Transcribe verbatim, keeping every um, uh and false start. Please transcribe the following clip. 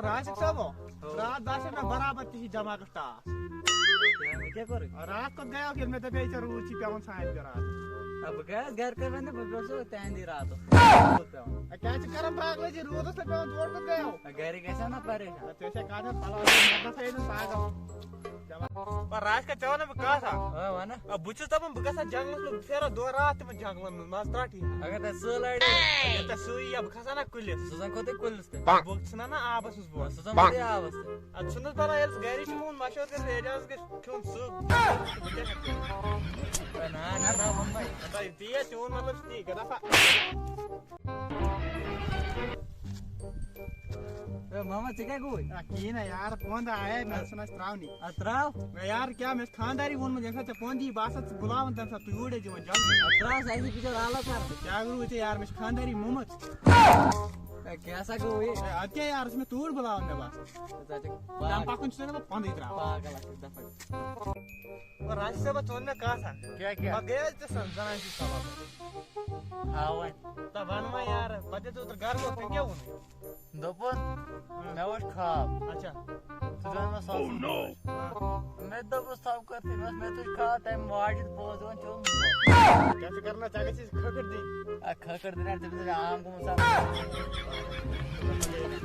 راشد صٲب، راتھ باسیٚو مےٚ برابر تہِ چھِ دٮ۪ماغَس ٹاس۔ کیٛاہ، مےٚ کیٛاہ کوٚرُے؟ راتھ کوٚت گٔیوکھ ییٚلہِ مےٚ دَپے ژےٚ روٗد چھُے پٮ۪وان سانہِ پٮ۪ٹھ راتھ؟ آ، بہٕ گٔیَس گَرِ کٔر مےٚ نہٕ، بہٕ پیوٚو سُہ تِہِنٛدی راتَس۔ روٗد پٮ۪وان۔ اے، کیٛاہ چھِ کَران پاگلٕے؟ ژےٚ روٗدَس نہٕ پٮ۪وان، تورٕ کوٚت گٔیو؟ آ، گَرِکۍ گژھن نا پریشان۔ اے، ژےٚ چھےٚ کَتھ پَلو مےٚ نہ تھٲیِو نہٕ پاگل۔ چلو۔ وۄنۍ راشد، ژےٚ وَنہٕ بہٕ کَتھ اَکھ۔ آ، وَنہٕ۔ آ، بہٕ چھُس دَپان بہٕ گژھٕ ہا جنٛگلَس منٛز، بہٕ پھیرٕ ہا دۄہ راتھ تِمَن جنٛگلَن منٛز، مَزٕ ترٛٹھ یی۔ اگر تۄہہِ سٕہہ لارِ۔ اگر تۄہہِ سٕہہ یی یا بہٕ کھسہٕ ہا نا کُلِس۔ سُہ زَن کھوٚتُے کُلِس پٮ۪ٹھ۔ بہٕ چھُس نا، نا آبَس منٛز بۄن۔ سُہ زَن کھوٚتُے آبَس تہٕ۔ اَدٕ چھُنہٕ حظ پَرواے، ییٚلہِ ژٕ گَرِ چھُکھ، میون مَشوَرٕ کٔرِتھ ایجاز گژھِ کھیوٚن سُہ۔ بہٕ کیٛاہ ہٮ۪کہٕ کٔرِتھ؟ ہے، نہ، نہ، نہ، ووٚن مَے۔ ہتا، تی ہے چون مطلب چھُ تی، گژھ ہا۔ ہے، ماما، ژےٚ کیٛاہ گوٚوُے؟ آ، کِہیٖنۍ نہ یار، پونٛد آیے، مےٚ ژھٕن اَسہِ ترٛاونی۔ آ، ترٛاو۔ ہے یار، کیٛاہ، مےٚ چھُ خانٛداری ووٚنمُت، ییٚمہِ ساتہٕ ژےٚ پونٛد یی، بہٕ آسہٕ ہا ژٕ بُلاوان، تَمہِ ساتہٕ تُہۍ یوٗرۍ ٲسۍ یِوان جلدی۔ آ، ترٛاو، سُہ اَسہِ بِچور آلو کَران۔ کیٛاہ گوٚوُے ژےٚ یار، مےٚ چھُ خانٛداری موٚمُت۔ ہے، کیٛاہ سا گوٚوُے؟ ہے، اَدٕ کیٛاہ یار، سُہ چھُ مےٚ توٗرۍ بُلاوان، مےٚ باسان۔ ژٕ ہا چھَکھ تَمہِ پاگل۔ پَکُن چھُ سُہ مےٚ پَنٛدٕے ترٛاوان۔ پاگل اَکھ چھُکھ دَپان۔ اور راشد صٲبہ، ژٕ وَن مےٚ کَتھ اَکھ۔ کیٛاہ، کیٛاہ؟ پَتہٕ گٔیے ژےٚ سَن زَنان چھِ سَبَب۔ ہاوَن۔ تہٕ وَن وۄنۍ یارٕ، پَتہٕ ییٚلہِ ژٕ اوترٕ گَرٕ ووت، تٔمۍ کیٛاہ ووٚنُے؟ دوٚپُن، مےٚ وٕچھ خواب۔ اچھا۔ ژٕ وَن مےٚ سَبَب۔ مےٚ تہِ دوٚپُس تھَو کٔرتھٕے، مےٚ ووٚنُس، مےٚ تُج خواب، تَمہِ واجہِ پوز یِوان چوٚن۔ کیٛاہ چھُ کَرُن، ژےٚ گژھِ کھٔکھٕر دِنۍ۔ آ، کھٔکھٕر دِنۍ، تٔمِس چھِ عام گوٚمُت سَمٕجھ۔